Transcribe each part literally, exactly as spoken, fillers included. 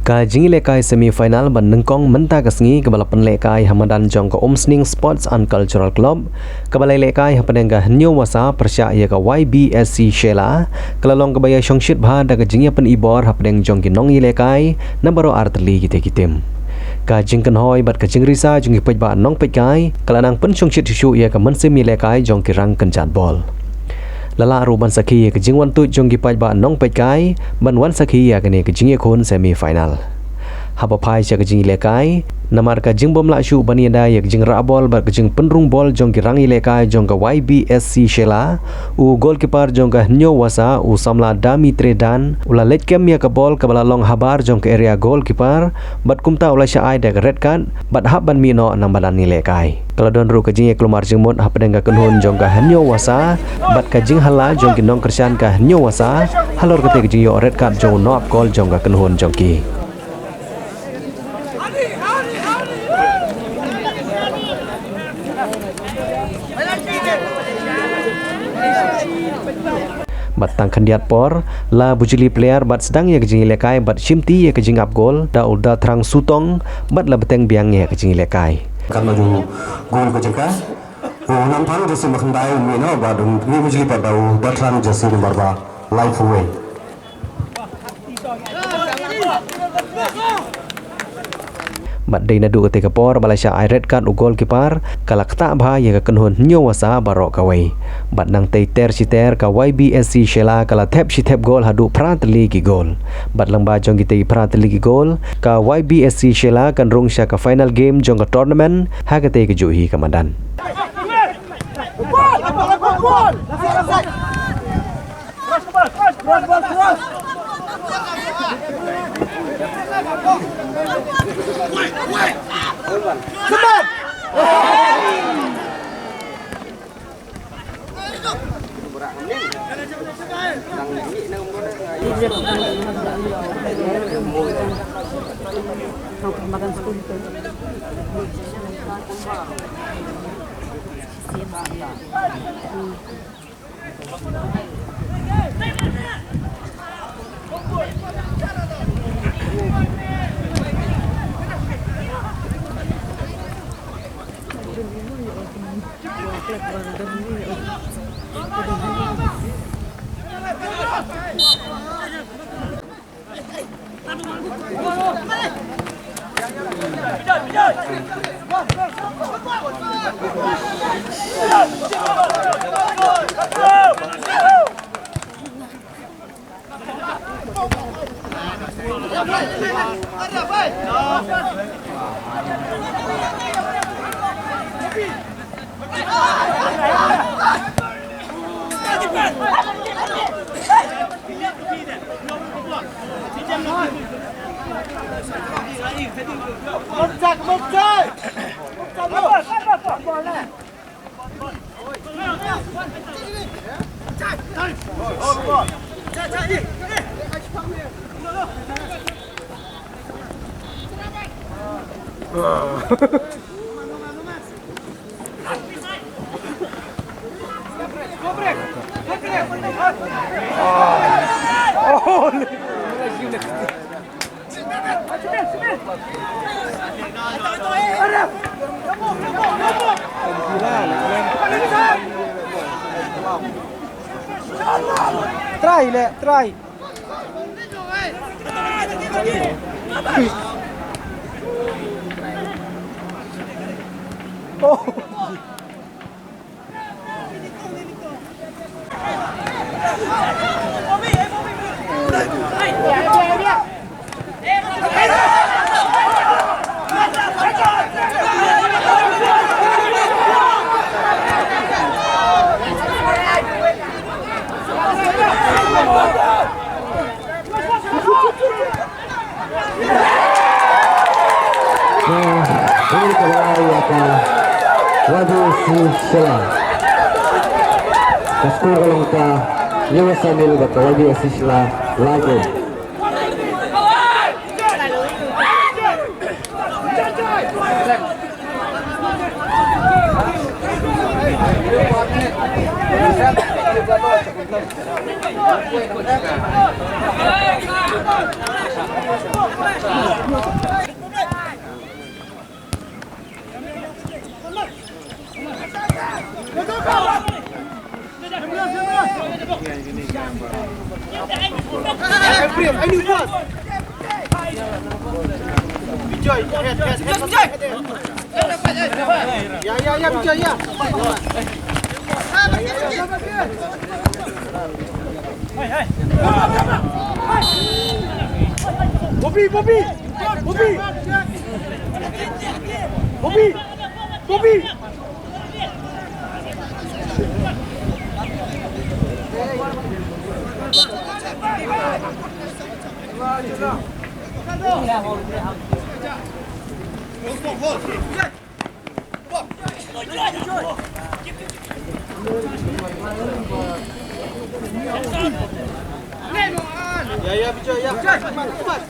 Ka jingïalehkai semi final ba nyngkong mynta ka sngi kaba la pynlehkai ha madan jong ka Umsning Sports and Cultural Club, kaba la ïalehkai hapdeng ka Hynñiewwasa pyrshah ïa ka Y B S C Shella, ka la long kaba ïashongshit bha da ka jingïapynibor hapdeng jong ki nongïalehkai na baroh artylli kitei ki tim. Ka jingkynhoi bad ka jingrisa jong ki paidbah nongpeitkai ka la nang pynshongshit shuh shuh ïa ka mynsiem ïalehkai jong ki rangkynjat bol. La lah ruh ban sakhi ïa ka jingwantuid jong ki paidbah nongpeitkai ban wan sakhi ïa kane ka jingïakhun semi final. Haba phai sha ka jingïalehkai, namar ka jingbym lah shuh ban ïada ïa ka jingrah bol bad ka jingpynrung bol jong ki rangïalehkai jong ka Y B S C Shella, u goalkeeper jong ka Hynñiewwasa, u samla Dami Tredan, u la leit kem ïa ka bol kaba la long habar jong ka area goalkeeper, bad kumta u la shah ai da ka red card bad hap ban mih noh na madan ïalehkai. Ka la don ruh ka jingïaklumar jingmut hapdeng ka kynhun jong ka Hynñiewwasa bad ka jinghylla jong ki nongkyrshan ka Hynñiewwasa halor katei ka jingïoh red card jong u nongap kol jong ka kynhun jong ki. Bad tang khyndiat por la bujli player bad sdang ïa ka jingïalehkai bad shimti ïa ka jingap gol da u Dathrang Sutong bad la bteng biang ïa ka jingïalehkai. Kan maju gol ka jaka. U Namthang jersey ba khyndai u mih noh bad u bujli pat da u Dathrang jersey number ba lai phew wei. Bad dei naduh katei ka por ba la shah ai red card u goalkeeper ka la ktah bha ïa ka kynhun Hynñiewwasa baroh kawei. Bad nangtei ter shi ter ka Y B S C Shella ka la thep shi thep gol haduh phra tylli ki gol. Bad lyngba jong kitei phra tylli ki gol ka Y B S C Shella kan rung sha ka final game jong ka tournament ha katei ka juh hi ka madan. Try le, try. Oh. Ka, ini ka bala ïa ka Y B S C Shella. Ka skor ka long ka Hynñiewwasa nil bad ka Y B S C Shella lai. Ya, ya, ya, Bijoy, ya. Bobby, Bobby, Bobby, Bobby, Bobby. Ya, ya, Bijoy, ya. Cepat, cepat.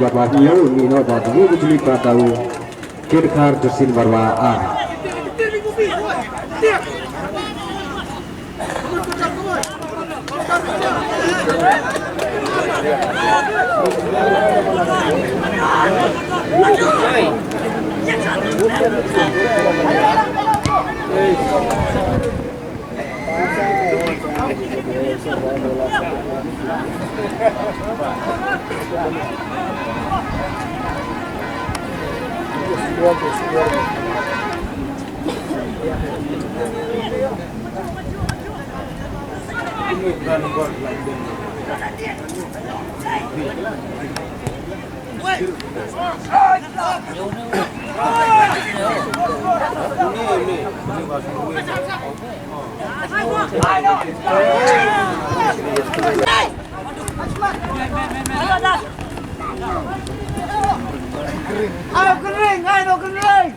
Barwa hynñiew, Mihnoh Barwa hynñiew, Juli Barwa hynñiew, Kyrkhar Justin Barwa ar. Ai no kynreng, ai no kynreng.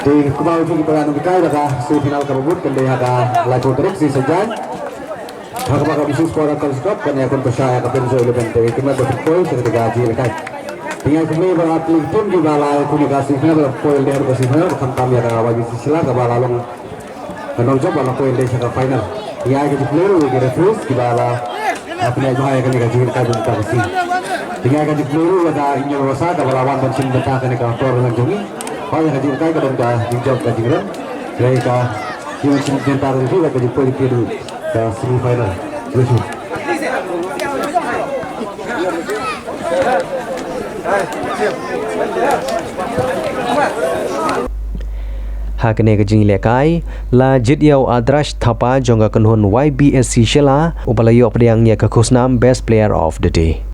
Te kumba u ju ki para nonghikai ba ka semifinal kaba mut kan dei ha ka laiphew tarik sngi Saitjaiñ. Ha kaba ka Bisu Sport Club Telescope kan ïa pynpasha ïa ka Pynzo eleven te ki met ba pynpoi sha ka jingïalehkai. Te ngi ai khublei ba la ki team kiba la ïakhun ïa ka semifinal ba la poi lehse ha ka semifinal ba khamtam ïa ka Y B C Shillong kaba la long ka nongjop ba la poi lehse ha ka final. Ngi ai ka jingkhublei ruh ïa ki referees kiba la pynïaid bha ïa kane ka jingïalehkai ba mynta ka sngi. Te ngi ai ka jingkhublei ruh ïa ka Injong Rosa kaba la wan ban shim bynta ha kane ka tournament jong ngi. Ba ïa ka jingïalehkai ka don ka jingjop ka jingrem. Ïa ka jingwan shim bynta ruh ïa ka jingpoi ruh. Ka semifinal. Terima kasih. Ha kane ka jingïalehkai la jied ïa u Adrash Thapa jong ka kynhun Y B S C Shella uba la ïoh pdiang ïa ka khusnam Best Player of the Day.